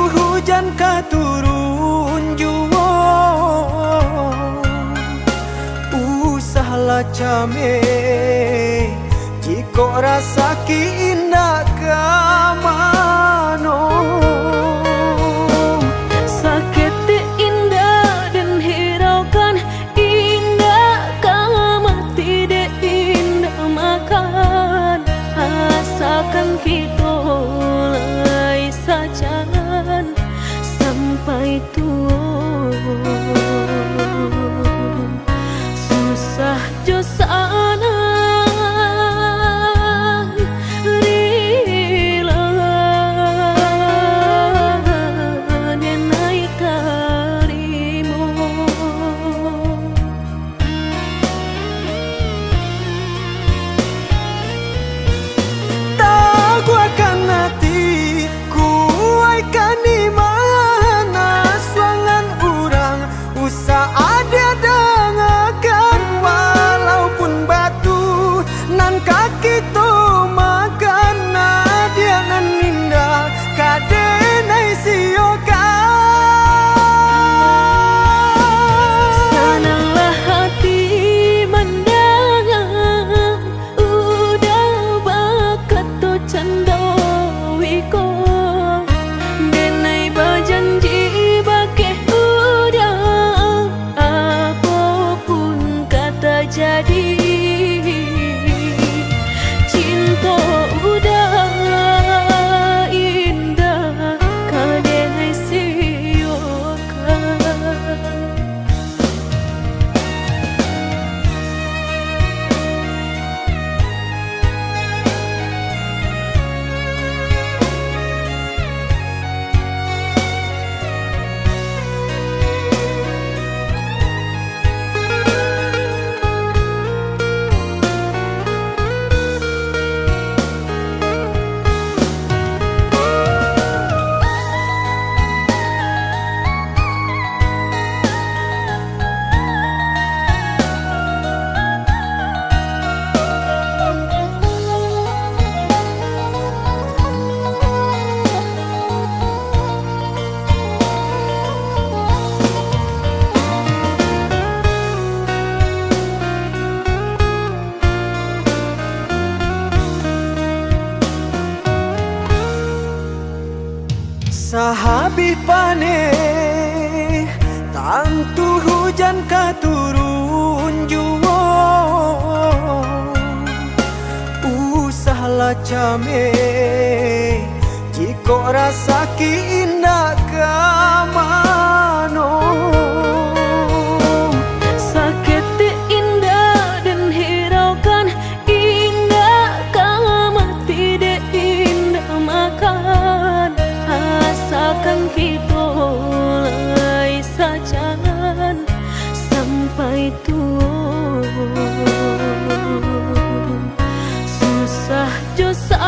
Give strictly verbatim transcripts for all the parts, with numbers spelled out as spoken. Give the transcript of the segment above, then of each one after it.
Hujan ka turun juo, usahlah cameh, jikok rasaki indak ka mano. Saketek indak den hiraukan, indak ka mati dek indak makan, asakan kito lai sajan sampai tuo. Susah jo sanang rila den ai tarimo. Taguahkan ati, kuaikkan iman, asuangan urang usah adiak dangakan, walaupun batu nan ka kito makan, adiak nan indak ka den ai siokan. Sananglah hati mandanga, uda bakato cando iko, den ai bajanji bakeh uda, apo pun ka tajadi, cinto uda indak ka den ai siokan. Sahabih paneh, tantu hujan ka turun juo. Usahlah cameh, jikok rasaki indak ka mano. Saketek indak den hiraukan, indak ka mati dek indak makan, asakan kito lai sajan sampai tuo. Susah jo sanang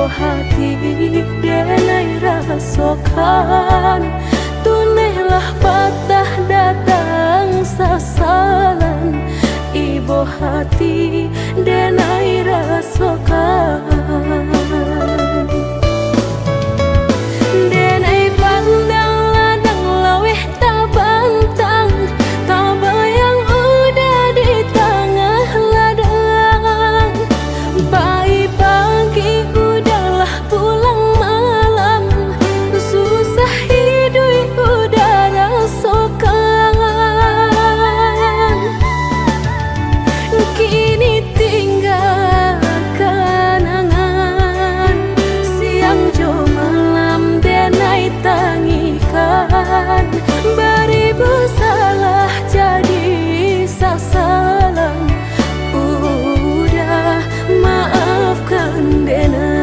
Hati denai rasokan, tunehlah patah datang sasalan. Ibo hati denai rasokan. Denai pandang ladang laweh tabantang, tabayang uda di tangah ladang. Pai pagi uda lah pulang malam, susah iduik uda rasokan. Kini tingga kanangan, siang jo malam denai tangihkan. Baribu salah jadi sasalan, uda maafkan denai.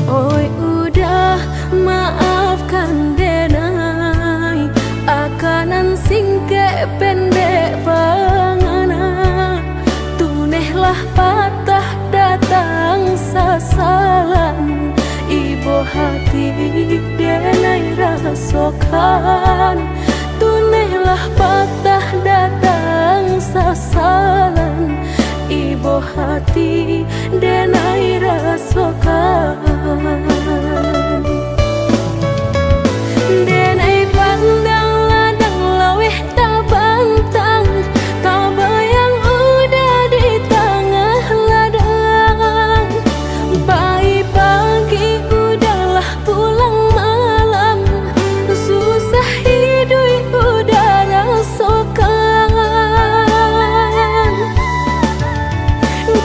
Oi uda, maafkan denai, akanan singkek pendek pangana. Tunehlah patah datang sasalan, ibo hati denai rasokan. Tunehlah patah datang sasalan, ibo hati denai rasokan. Denai pandang ladang laweh tabantang, tabayang uda di tangah ladang. Pai pagi uda lah pulang malam, susah iduik uda rasokan.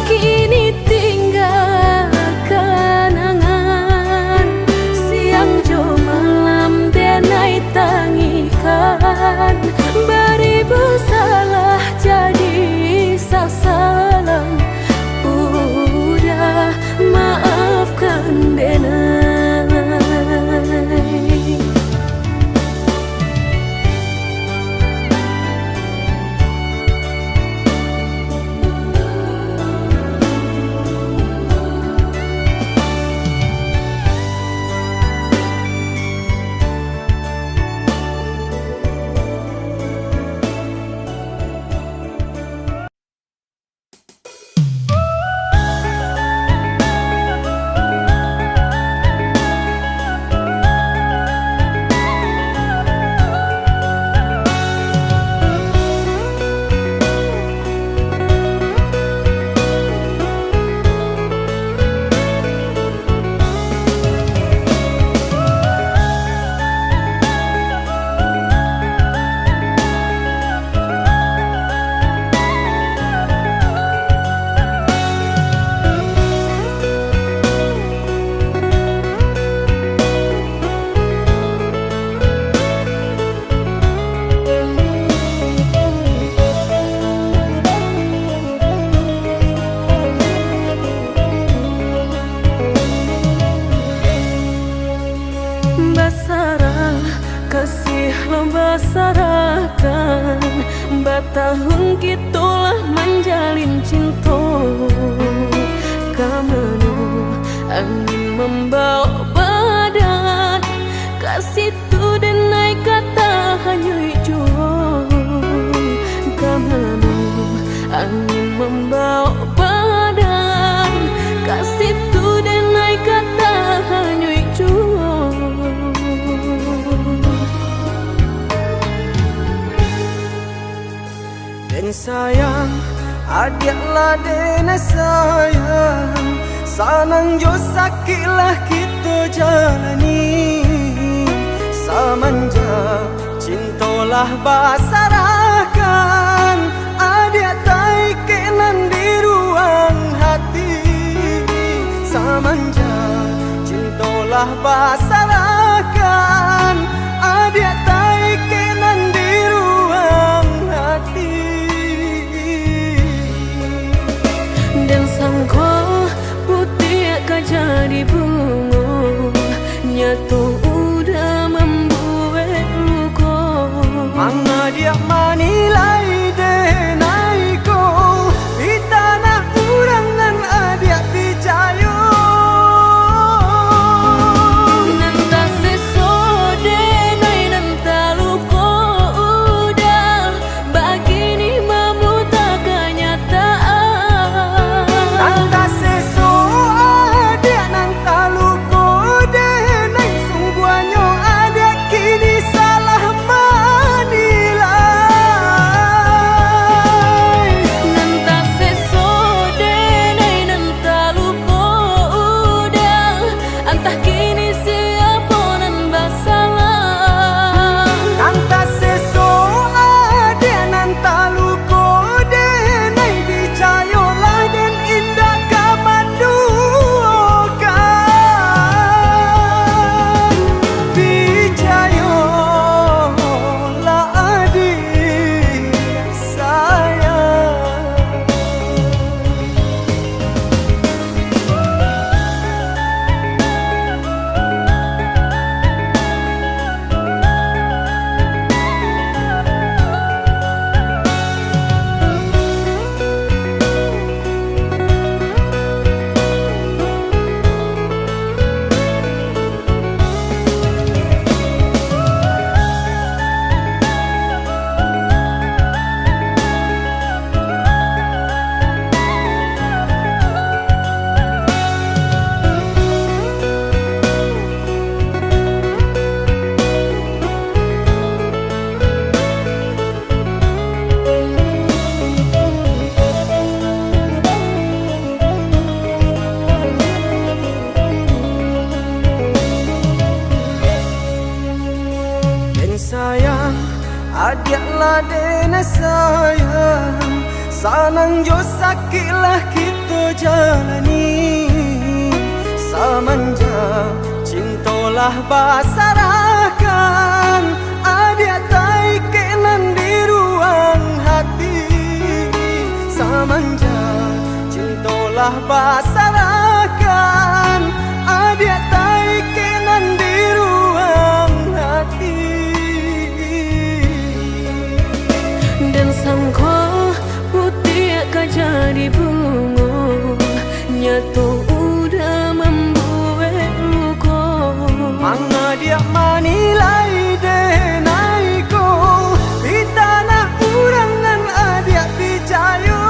Kini tingga kanangan, siang jo malam denai tangihkan. Baribu salah jadi sasalan, uda maafkan denai. Basarah, kasih lah basarahkan. Batahun kito lah manjalin cinto. Ka mano angin mambaok badan, ka situ denai ka tahanyuik juo. Ka mano angin mambaok badan, ka situ denai ka tahanyuik juo. Den sayang, Adiak lah denai sayang, sanang jo sakik lah kito jalani. Samanjak cinto lah basarahkan, adiak taikek nan di ruang hati. Samanjak cinto lah basarahkan, adiak taikek nan di ruang hati. Den sangko putiak ka jadi bungo, nyato udah mambuek luko. Mangadiak manilai denai ko, pitanah urang nan adiak picayo. Nan taseso denai nan taluko udah, bakini mamuta kanyataan. Nan taseso adiak nan taluko denai, sungguahnyo adiak kini salah manilai. Nan taseso denai nan taluko udah, antah kini siapo nan basalah. Nan taseso adiak nan taluko denai, picayolah den indak ka manduokan. Picayolah adiak sayang. Den sayang, adiak lah denai sayang, sanang jo sakik lah kito jalani. Samanjak cinto lah basarahkan, adiak taikek nan di ruang hati. Samanjak cinto lah basarahkan, adiak taikek nan di ruang hati. Den sangko putiak ka jadi bungo, nyato udah mambuek luko. Mangadiak manilai denai ko, pitanah urang nan adiak picayo.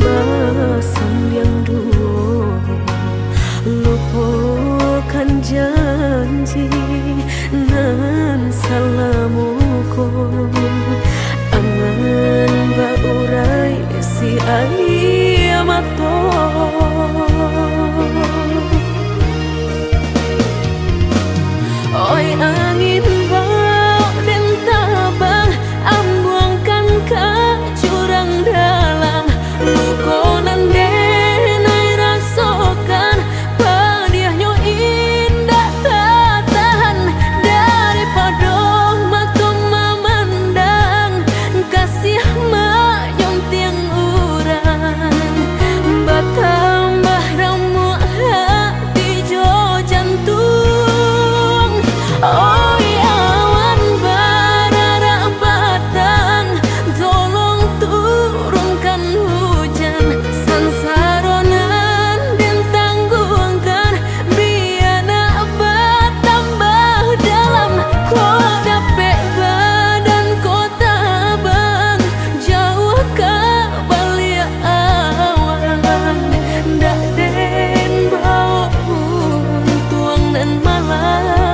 Basandiang duo, lupokan janji nan salamo ko. Angan baurai si aia mato. Oi angin, baok den tabang, ambuangkan ka jurang dalam. Luko nan den ai rasokan, padiahnyo indak tatahan. Daripado mato mamandang, kasiah manyuntiang urang, batambah ramuak hati jo jantuang. Oi awan bararak batang, tolong turunkan hujan. Sansaro nan den tangguangkan, bia nak batambah dalam. Kok dapek badan ko tabang, jauah ka baliak awan, ndak den baok untuang nan malang.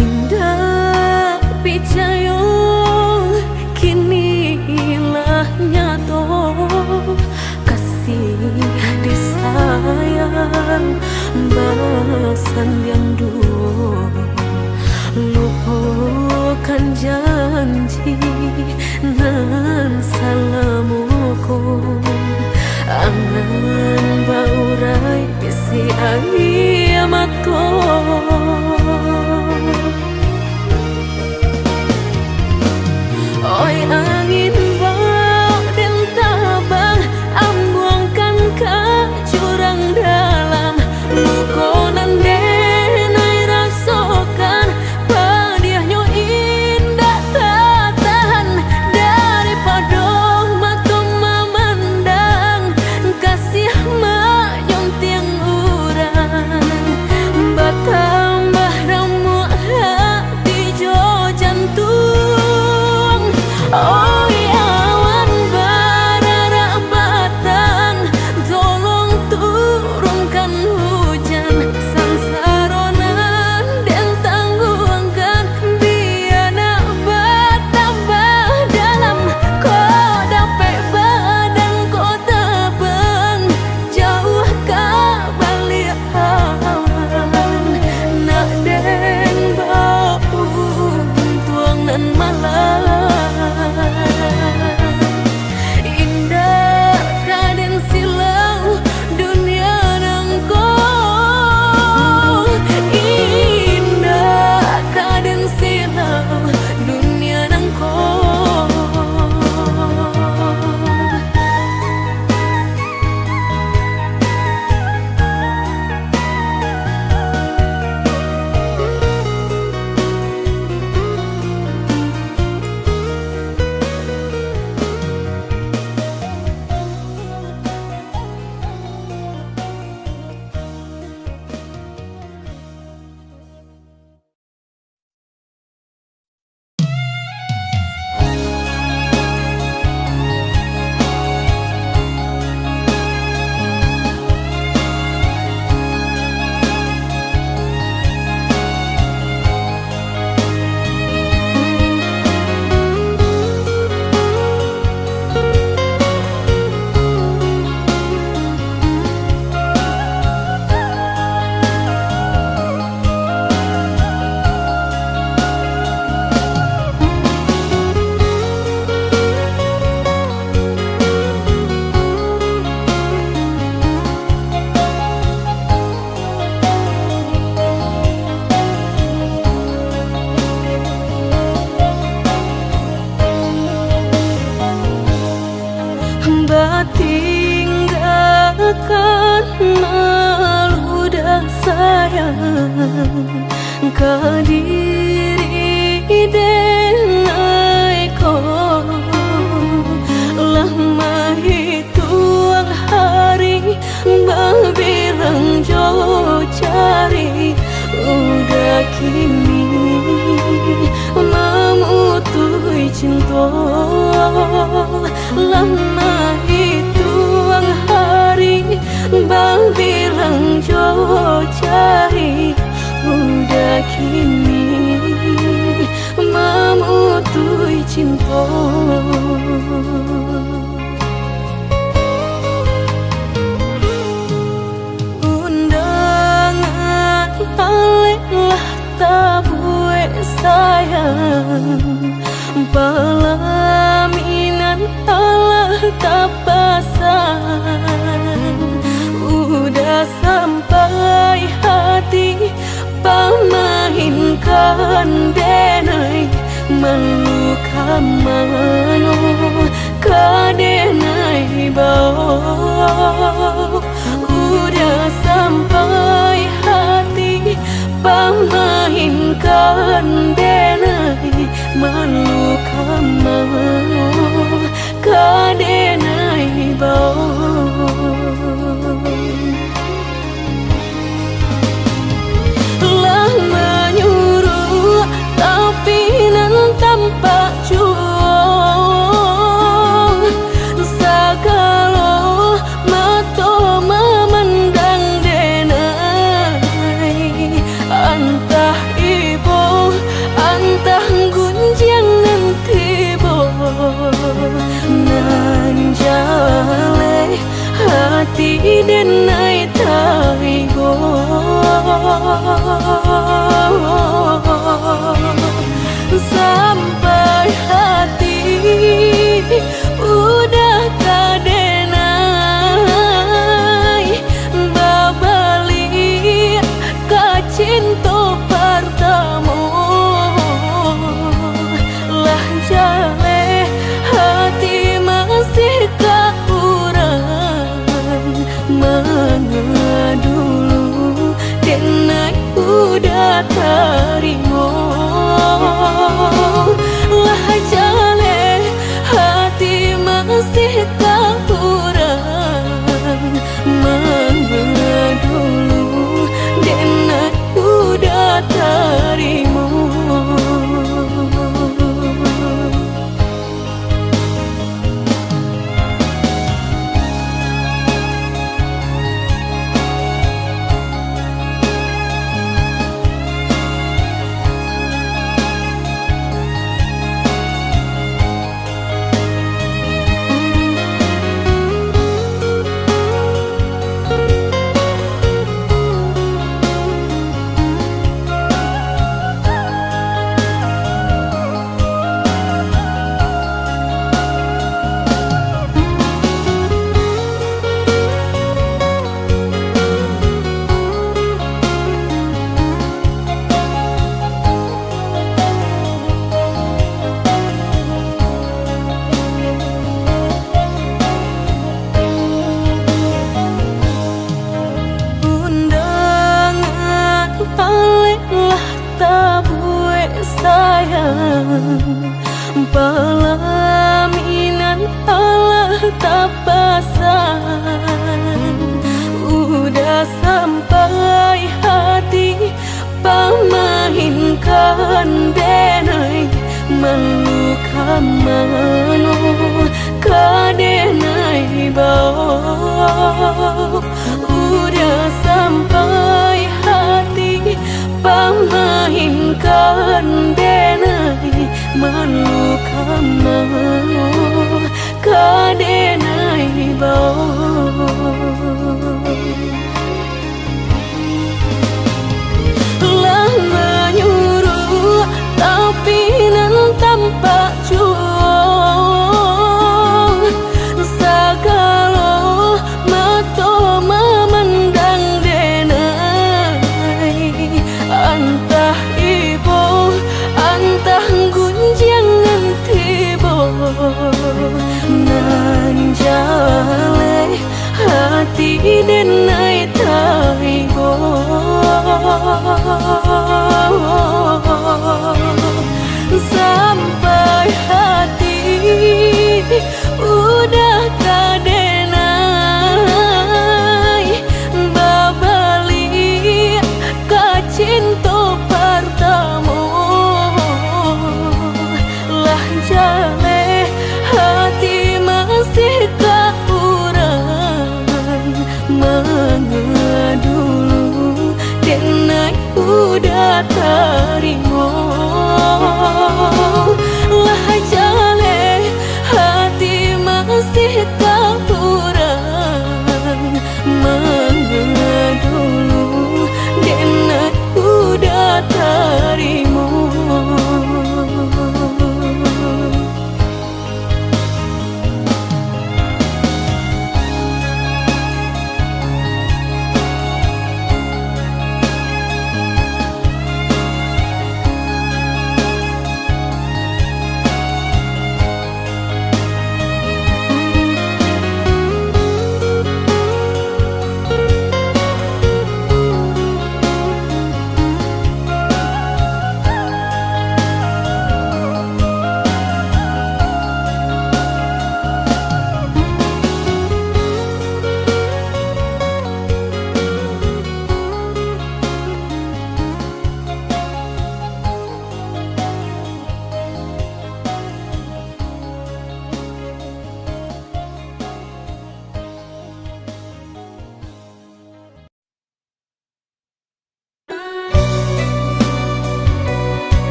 Indak picayo, kini lah nyato, kasih disayang basandiang duo, lupokan janji nan salamo ko. Angan baurai si aia mato. Oi angin, baok den tabang, ambuangkan ka jurang dalam. Luko nan den Ka diri denai ko, lah mahituang hari, babilang jo jari, udah kini mamutuih cinto. Lah mahituang hari, babilang jo jari, udah kini mamutuih cinto. Undangan alek lah tabuek sayang, palaminan alah tapasang. Udah sampai hati pamainkan denai, malu ka mano ka denai bao. Udah sampai hati pamainkan denai, malu ka mano ka denai bao. Lah manyuruak, tapi nan tampak juo, sagalo mato mamandang denai. Antah ibo, antah gunjiang nan tibo, nan jaleh hati denai taibo. Sampai hati udah ka denai babaliak ka cinto partamo. Lah jaleh hati masih ka urang, manga dulu denai udah tarimo. Lah jaleh hati masih ka urang, manga dulu denai udah tarimo. Undangan alek lah tabuek sayang, palaminan alah tapasang. Udah sampai hati pamainkan denai, malu ka mano ka denai bao. Udah sampai hati pamainkan denai, malu ka mano ka denai bao. Lah manyuruak, tapi nan tampak juo, sagalo mato mamandang denai. Antah ibo, antah gunjiang nan tibo, nan jaleh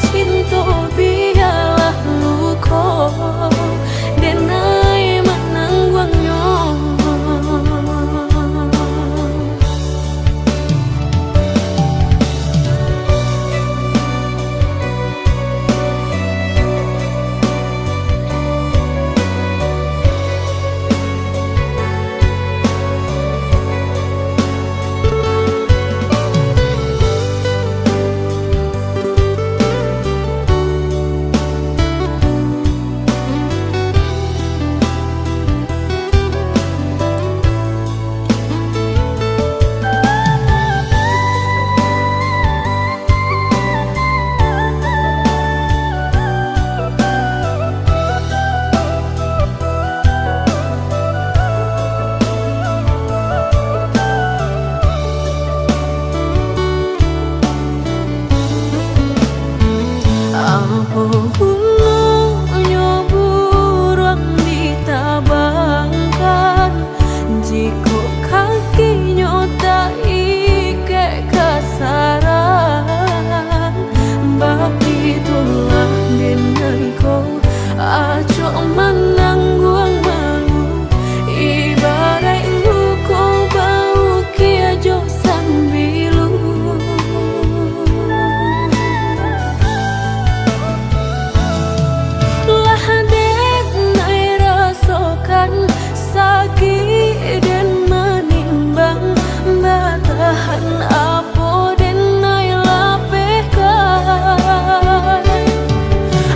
Cinto bialah luko, denai manangguangnyo. Apo gunonyo buruang ditabangkan, jikok kakinyo taikek ka sarang? Baitulah denai ko, acok manangguang malu, ibaraik luko baukia jo sambilu. Lah denai rasokan sakik den manimbang, batahan apo denai lapehkan.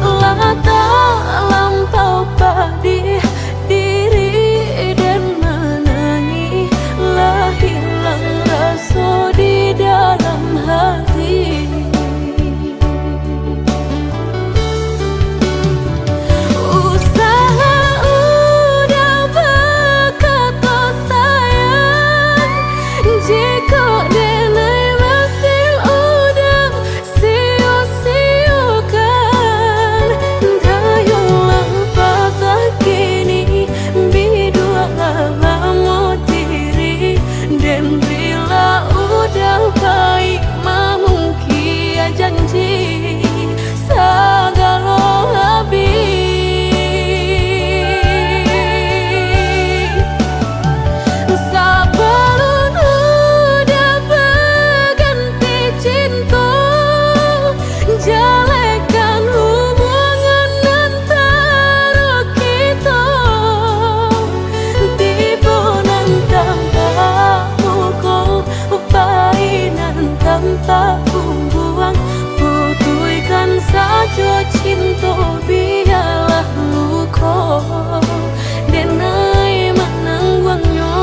Lah talampau padih diri den manangih, lah hilang raso di dalam hati. Usah uda bakato sayang, jikok denai masih uda sio-siokan. Dayolah patah kini, bidualah bamotiri, den bila uda baik mamungkia janji sagalo abih. Sabalun uda baganti cinto, jalehkan hubungan antaro kito. Tibo nan tampak muko, pai nan tampak bumbuang, putuihkan sajo cinto, bialah luko denai manangguangnyo.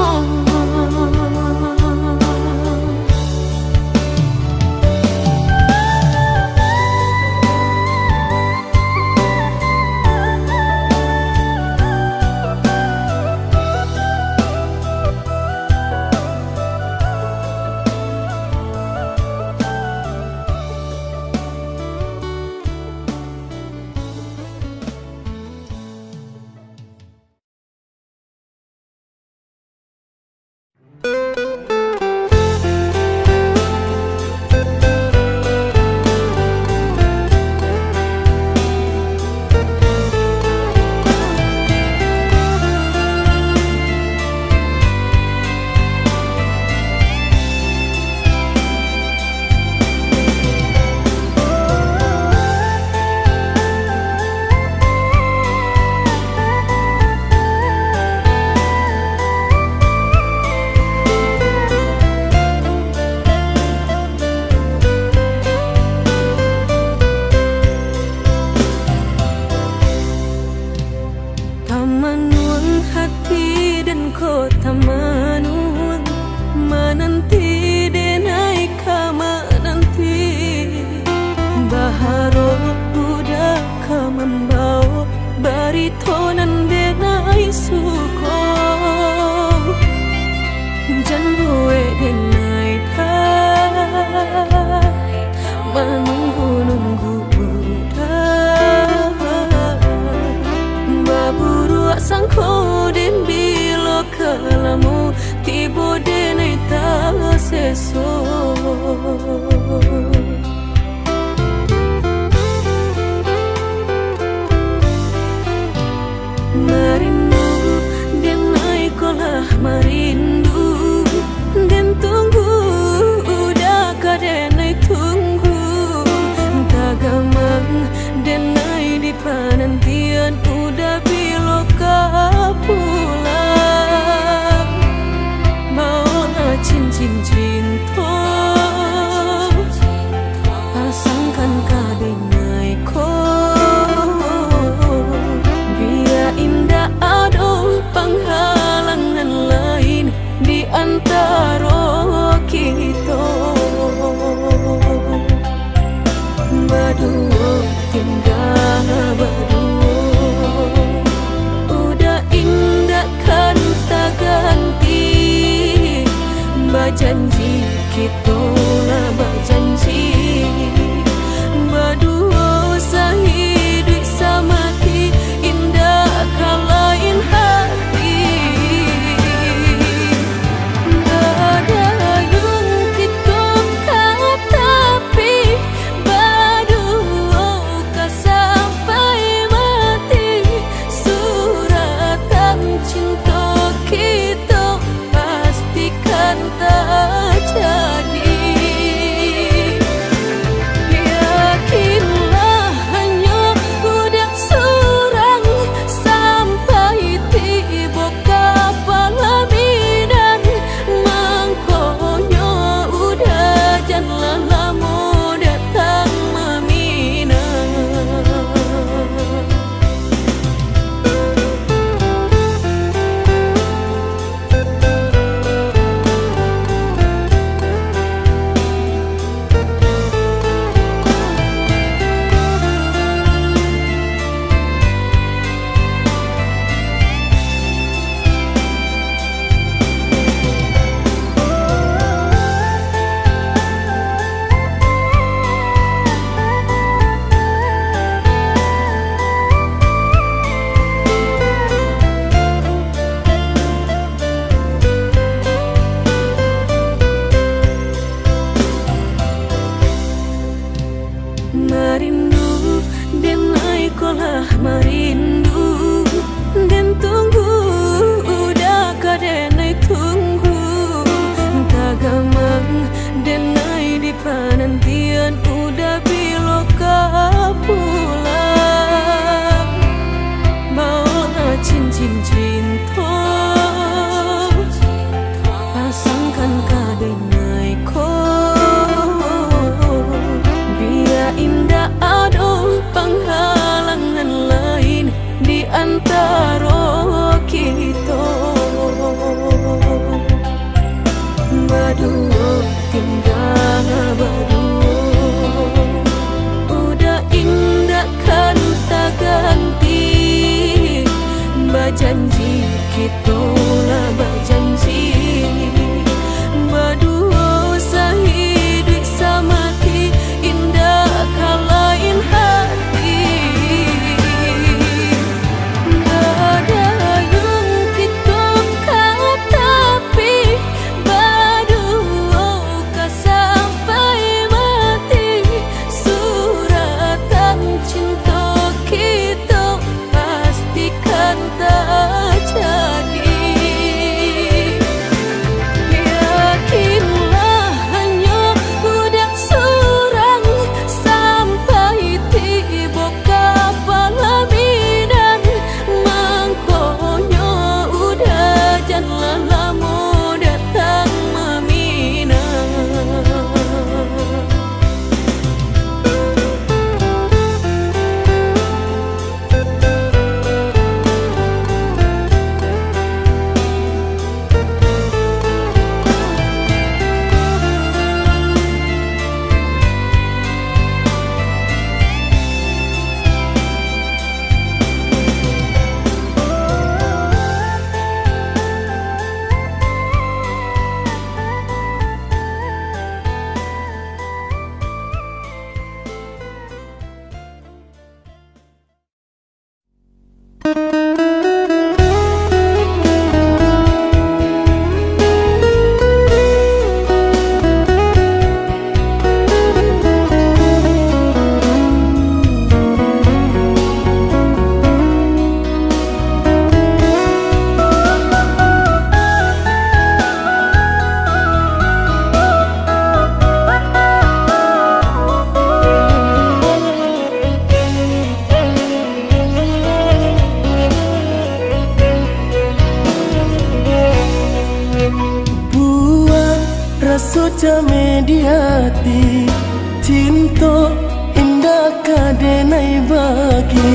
Denai bagi.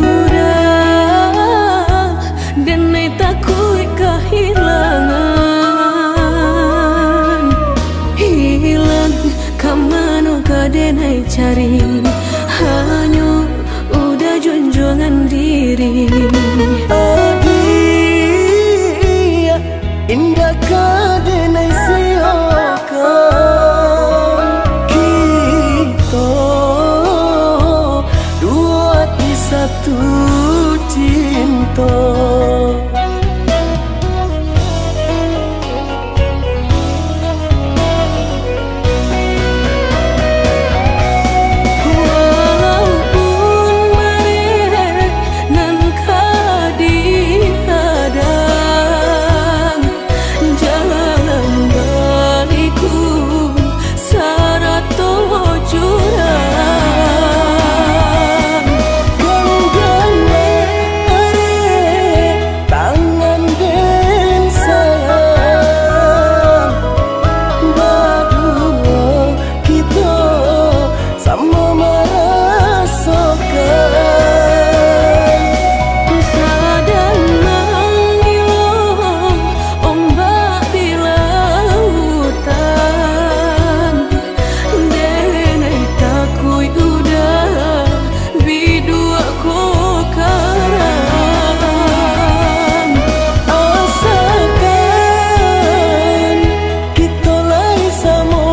Udah, denai takuik kahilangan. Hilang ka mano ka denai cari, hanyo udah junjuangan diri. Adiak, indak ka denai siokan kito duo ati satu cinto. Walaupun barek nan ka dihadang, jalan baliku sarato jurang. Gangganlah arek tangan den sayang, baduo kito samo marasokan. Sadang mangilo ombak di lautan, denai takuik udah biduak ko karam. Asakan kito lai samo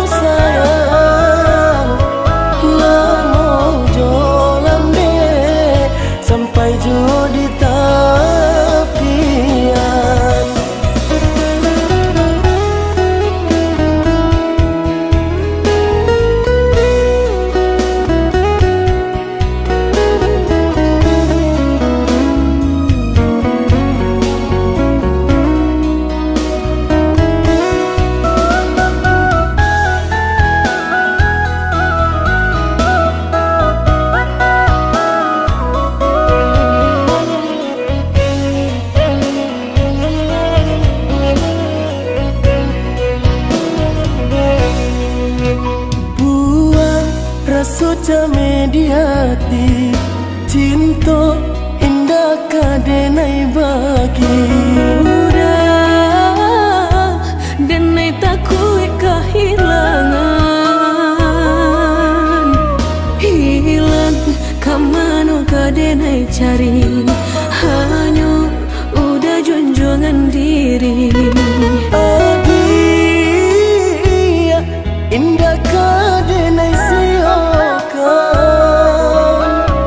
sayang, lamo jo lambek sampai jo di tapian. Buang raso cameh di ati, cinto indak ka denai bagi. Udah, denai takuik kahilangan. Hilang ka mano ka denai cari, hanyo udah junjuangan diri. Adiak, indak ka denai siokan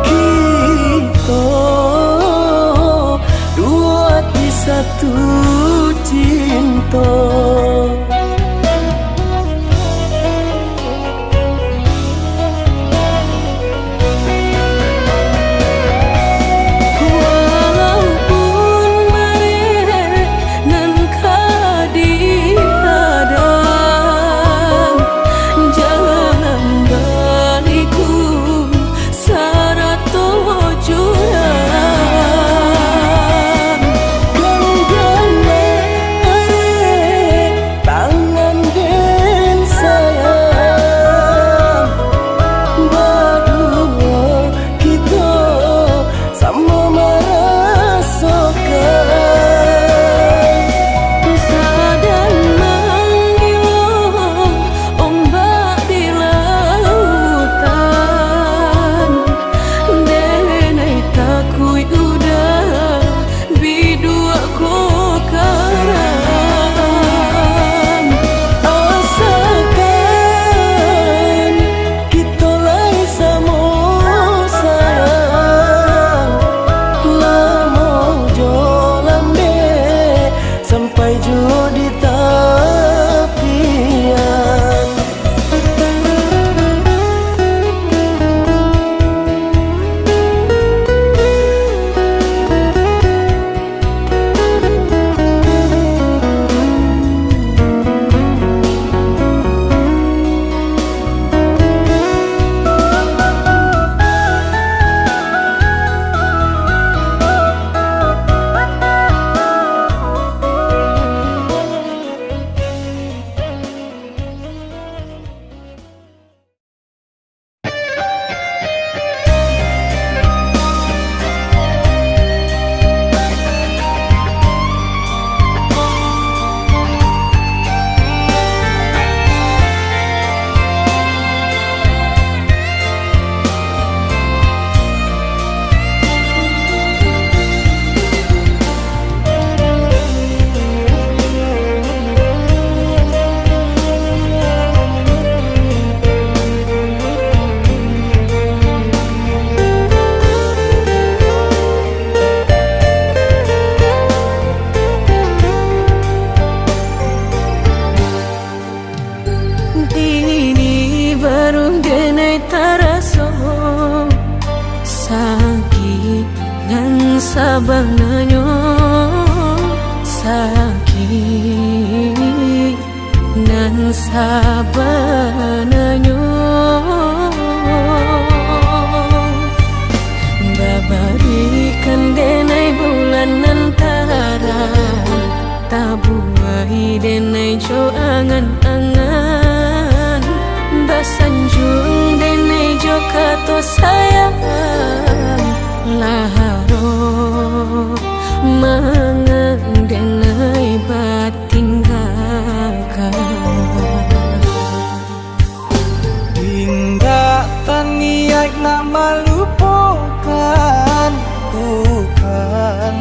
kito duo ati sa Baru denai taraso sakik nan sabananyo, sakik nan sabananyo. Babarikan denai bulan nan tarang, tabuai denai jo angan-angan, basanjuang denai jo kato sayang, lah aro mangan denai batinggakan. Indak taniaik nak malupokan, bukan,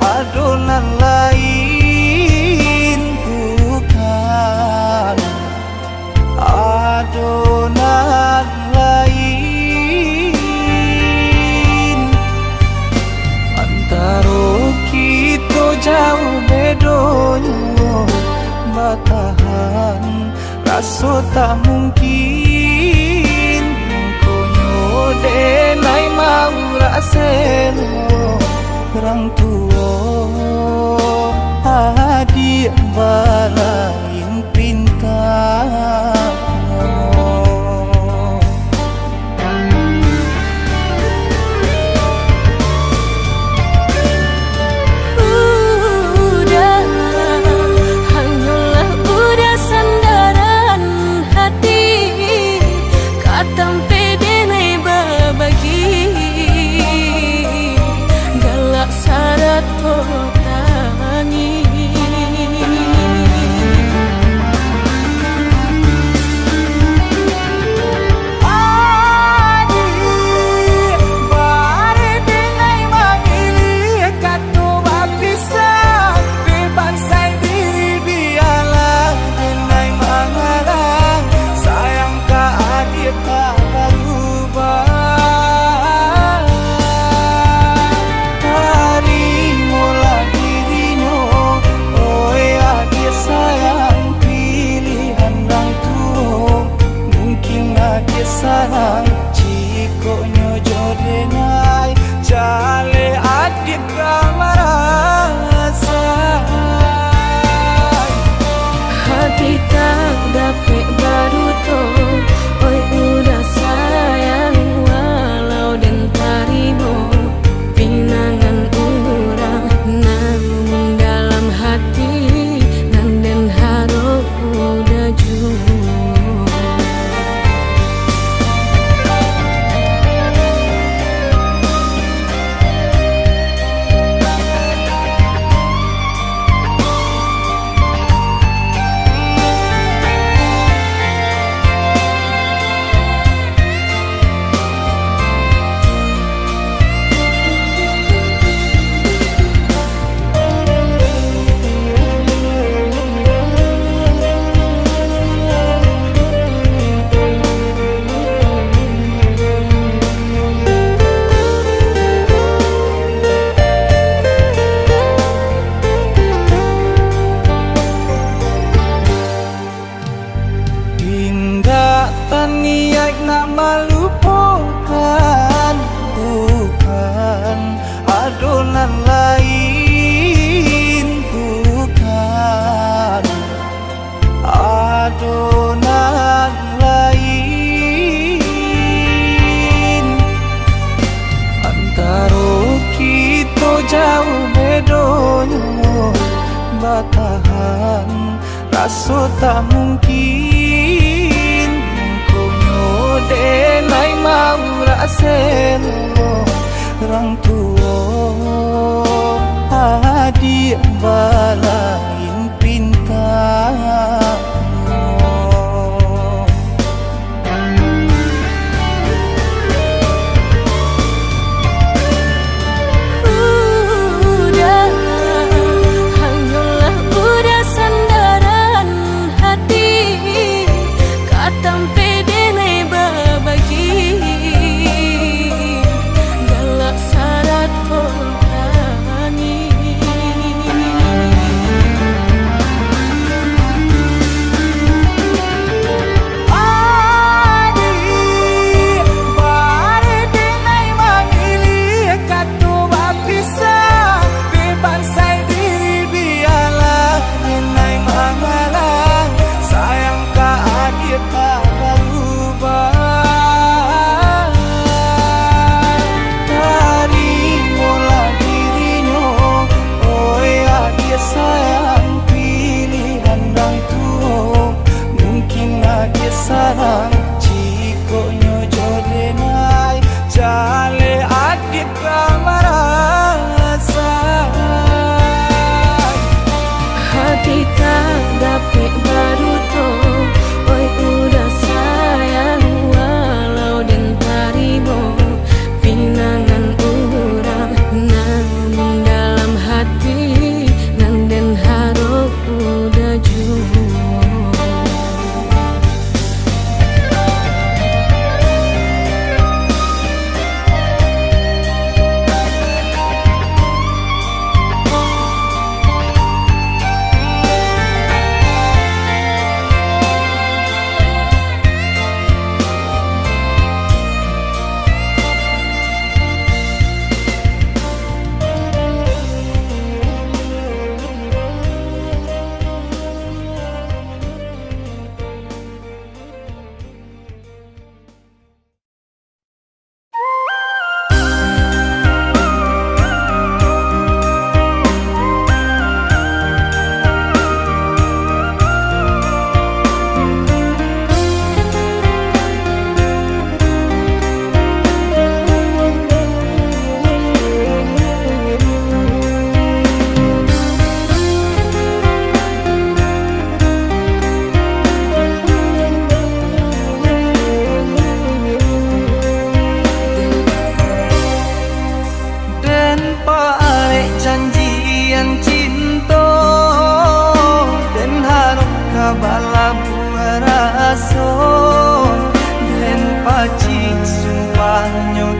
ado nan lain, bukan, ado nan lain. Antaro kito jauh bedonyo, batahan raso tak mungkin, mangkonyo denai maurak selo, urang tuo adiak balain pinta. Udah, hanyolah udah sandaran hati, ka tampek denai babagi, galak sarato tangih. Adiak, bareh denai mangilih kato bapisah, dek bansai diri bialah denai mangalah, sayang ka adiak tak barubah. Tarimolah dirinyo, oi adiak sayang, pilihan rang tuo. Mungkin adiak sanang, jikok nyo jo denai, jaleh adiak ka marasai. Hati tak dapek baduto, oi udah sayang, walau den tarimo pinangan urang, namun dalam hati nan den harok udah juo. Indak taniaik nak malupokan, bukan, ado nan lain, bukan, ado nan lain. Antaro kito jauh bedonyo, batahan raso tak mungkin, mangkonyo denai maurak selo, rang tuo adiak balain pinta. Udah, hanyolah udah sandaran hati, ka tampek denai babagi, galak sarato tangih. Nyo